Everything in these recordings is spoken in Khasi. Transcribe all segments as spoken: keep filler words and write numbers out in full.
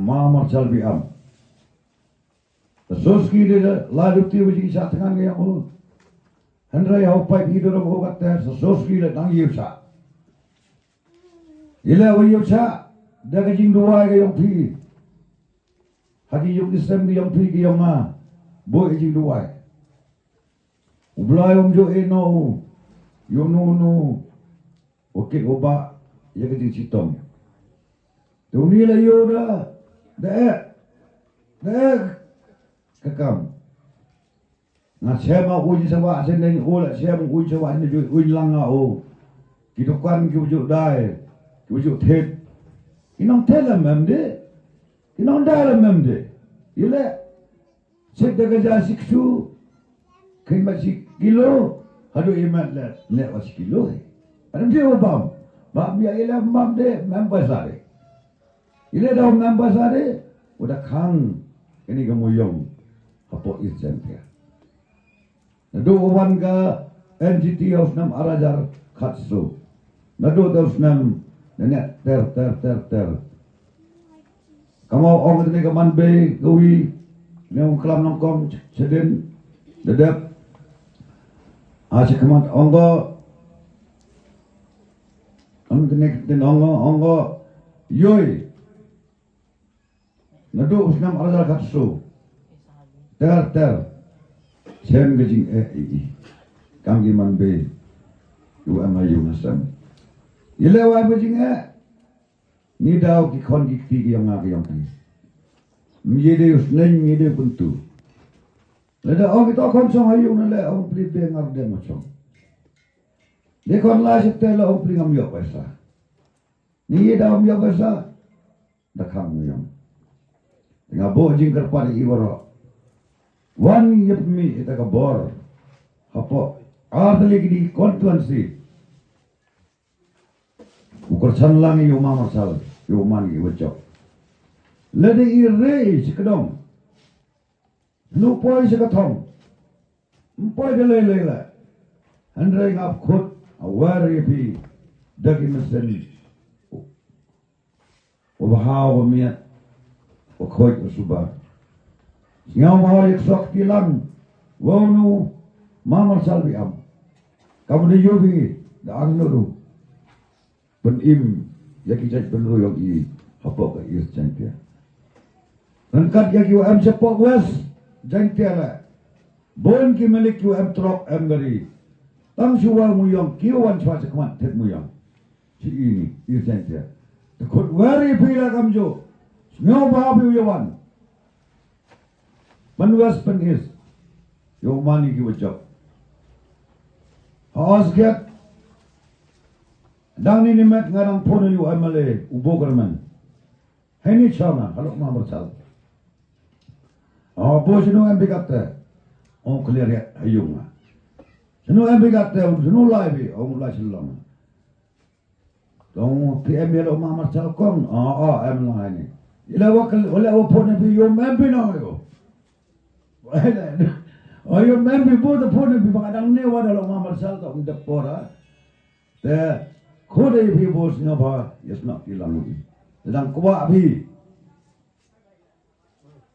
Ma Marshal Biam. Sa shisha ki de la duti wa jingshah thngan ka yong u. Hynrei hau paip i durang u katte sa shisha ki la dang yu shah. Ila wa yu shah da ka jingduwai ka yong phi. Ha ki yong isem ki yong phi ki yong nga. Boi ka jingduwai. U Blai um jo e no u. Yo no no. Wa kit wa ba ya ka jingshitom. Te uni la ïoh da, da eh, da eh ka kam. Nga shem ma uñ sa wa sen den u la shem uñ sa wa sen ju uñ lang nga u. Ki dukan ki ujuk dai, ki ujuk thet. Ki nong thet la mem de, ki nong dai la mem de. Ile Sik da ka ja sik su. Khin ba sik kilo. Hadu imat le ne wa sik kilo. Adam je wa bam. Bam ya ila bam de member sare. Ila da member sare. Uda khang ini ka muyong. Hapo East Jaintia. Nadu wan ka N G T House nam arajar khatsu. Nadu da usnam nene ter ter ter ter. Kamau ong kane ka man bei ka wi ne ong klam nongkong chedin dedep. A chikamat ong ko ong kane ka tin ong ko ong ko yoi. Nadu usnam arjal katsu ter ter. Sem ka jing eh i i kam ki man bei. Yu ama yu nasam. Ile wa ka jing eh. Ngi daw ki khon ki kti ki yong nga ki yong phi. Ngi de u sneng ngi de u pyntu. Lada ong ki to khon song ha ïung na le ong pli be ngar de mo song. De khon la shit te la ong pli ngam ïoh paisa. Ngi daw ym ïoh paisa. Da khang ngi yong. Nga bo jingkyrpad i waroh. Wan ïa pynmih ita ka bor. Hapoh ar tylli ki di constituency. U kyrchan lang ïa u ma Marshal, ïa u man ïa u jop. Lada i rei shi kdong. Hynñiew poi shi ka thong. Ym poi da lei lei la. Hynrei nga khut a wer ïa phi da ki mynsiem. U bha u miat. U khoi u suba. Sngewbha ïa ksok ki lang. Wa u nu ma Marshal Biam. Kam da ïohi da ang nu. Pynim ïa ki jait bynriew yong i hapoh ka East Jaintia. Ryngkat ïa ki wa em shapoh West Jaintia la. Bun ki malik ki wa em trok em gari. Tang shuwa muyong ki wan shuwa shakhmat thet muyong. Shi ini East Jaintia. Te khut wer ïa phi la kamjooh. Sngewbha phi u ïa wan. Pyn West pyn East. Ïa u mani ki wa jop. Ha Osgat. Dang ni ni met nga dang phone ïa u M L A u Bogerman. Hai ni chawna halok ma Marshal. O bo shinu em bi katte. Ong clear ya ha ïung nga. Shinu em bi katte, shinu lai bi, ong lai Shillong. Dong P M ïa lo ma Marshal kong. O o em long hai ni. Ila wa kal wala wa phone bi yum em bi no yo. O yum em bi bo da phone bi ba ka dang ne wa da lo ma Marshal ka um da pora. Te khode bi bo sngewbha ïa sngap ilang. Dang kwah bi.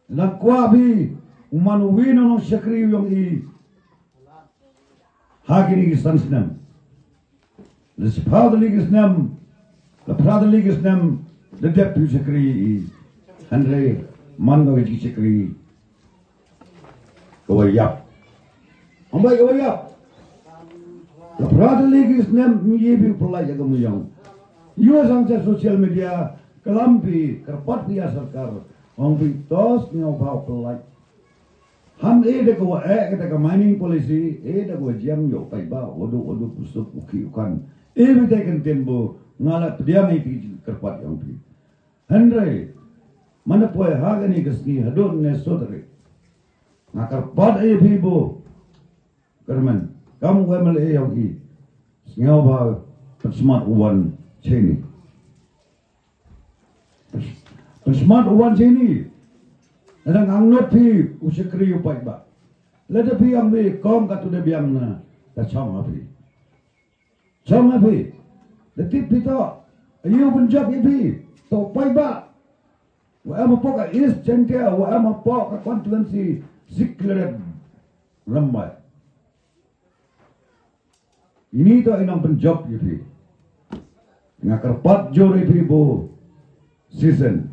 Dang kwah bi u man uwi na nong shakri u yong i. Ha kini ki san snem. La shiphew tylli ki snem, la phra tylli ki snem, la dep u shakri i. Hynrei man ka ki shakri. Ka wa ïap. Ong bai ka wa ïap. La phra tylli ki snem ngi bi pynlait ïa ka muyong. Ïa sang cha social media, klam bi, kyrpad bi ïa sorkar. Ong bi tos ngi ong bha pynlait. Ham e da ka wa eh, kata ka mining policy, e da ka wa jiang ïoh paidbah, wadu, wadu, pusuk, u ki, u kan. E bi te kan tin bo, nga la pdiang e ki kyrpad ïa ong bi. Hynrei, man da poi ha kani ka sngi haduh ne sotri. Nga kyrpad ïa phi bo. Kyrmen, kam u M L A ïa u ki. Sngewbha, pynsmat u wan chini. Pynsmat u wan chini. Nadang ang not phi, u shakri u paidbah. Lada phi ang bi, kong ka tu da biang na, ka chong ha phi. Chong ha phi. Da tip phi to. Ayu pynjop ïa phi. To paidbah. Wa em hapoh ka East Jaintia, wa em hapoh ka constituency Sikhilet Rymbai. Ini to i nongpynjop ïa phi. Nga kyrpad jur ïa phi ba shisien.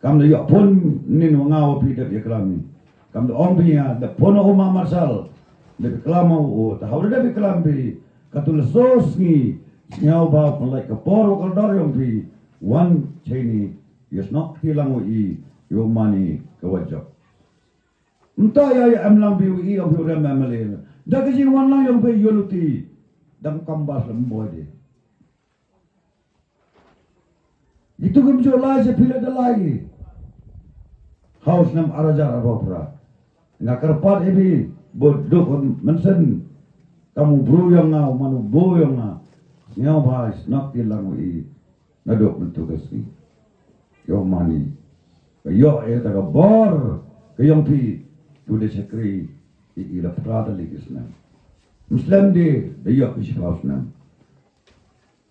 Kam da ïoh phone nin wa nga wa phi dep ïaklam ïa. Kam da ong phi ïa, da phone u Umar Marshal. Dep ïaklam u, ta haw dep ïaklam phi. Katto la so sngi, sngewbha pynlait ka por wa kordor ïong phi. Wan cheini, ïa snoh kti lang wa i, ïa u mane ka wa jop. Mynta ïa, ïa em lang phi wa i, ong phi u rem M L A. Da ka jingwan lang ïong phi ïa luti. Dang kam bas lem boi de. Itu kim ju lai se phi la da lai. Haw snem ar hajar arphew phra. Nga kyrpad ïa phi, bad duk mynsiem. Kam u bru ïong nga, u man u bru ïong nga. Sngewbha snoh kti lang wa i. Naduh mynta ka sngi. Ïa u mane. Ka ïoh ïa kata ka bor. Ka ïong phi. Ki da shakri. I, i la phra tylli ki snem. Ym slem de, da ïoh ki shiphew snem.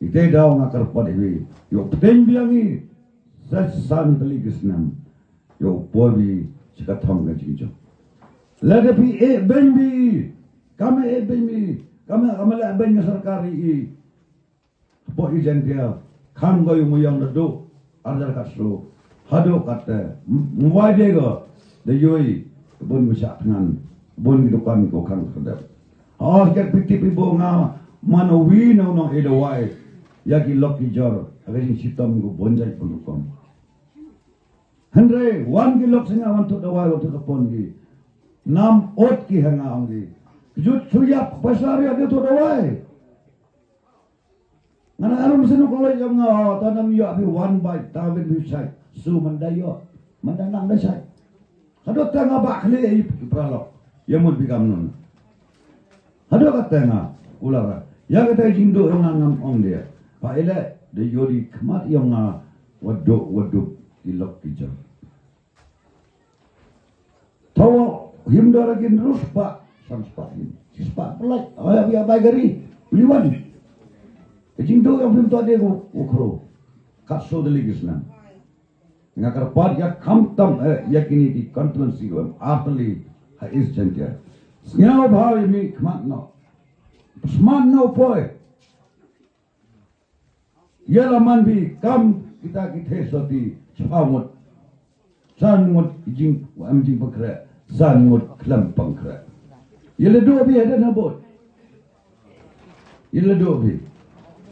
Ite daw nga kyrpad ïa phi. Ïa u pteng biang i. Sa san tylli ki snem. Ïa u poi phi. Shika thong ka jingjop. Lada phi eh beiñ phi. Kam eh beiñ phi. Kam eh, kam eh leh beiñ ka sorkar i. Hapoh i Jaintia, khang ko ïa u Maïong naduh, ar hajar khatsaw. Haduh katte, m-, mwai de ko, da ïohi, bun ki shah thngan, bun ki dukan ko khang khyrdep. Ha, kat phi tip phi ba nga, man uwi na u nong ïa dawai, ïa ki lok ki jor, ha ka jingshitom ko bun jait bun rukom. Hynrei, wan ki lok sing wan tuh dawai, wan tuh ka pon ki. Nam ot ki ha nga ong ki. Kjut suyap, pasar ïa ki tuh dawai. Nga na arum sinu ko loi ïong nga, ta nam ïa phi wan bai, ta win phi shai. Su man da ïoh, man da nang da shai. Haduh ta nga ba khlieh ïa i pralok. Ïa mut phi kam nun. Haduh kata nga, u lara. Ïa kata jingduh ïong nga ngam ong de. Pha ïaleh, da ïoh di khmat ïong nga, waduh, waduh, ki lok ki jor. Thaw him dor kin rus pa, san spah him. Spah pelai, oh, ïa, ïa, bai gari, liwan. Ka jingduh ïong phim to de ko, ko khro. Khatsaw tylli ki snem. Nga kyrpad ïa khamtam, eh, ïa kine ki constituency ko em, ar tylli ha East Jaintia. Sngewbha ïa mih khmat noh. Smat noh poi. Ïa la man phi kam kita ki thei soti, shiphew ngut. San ngut jing, em jingpynkhreh, san ngut khlem pynkhreh. Ïa la duh phi hadien ha bud. Ïa la duh phi.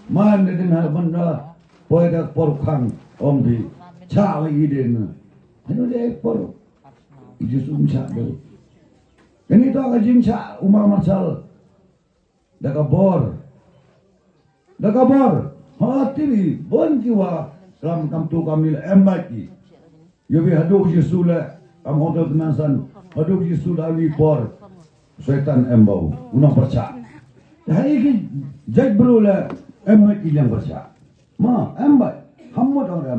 Man hadien ha bud da, poi da por khang, ong phi. Cha wa i den. Hanu de por. I Jisu um cha de. Kani to ka jingcha, Umar Marshal. Da ka bor. Da ka bor. Ha, tip i, bun ki wa, kam, kam tu kam il, em bait ki. Ïa wi haduh Jisu le, kam hotel teman san, haduh Jisu le wi por. Soitan em bau, u nongpyrshah. Ha i ki jait bru le, em bait ki liang pyrshah. Ma, em bait, ham mut ong em.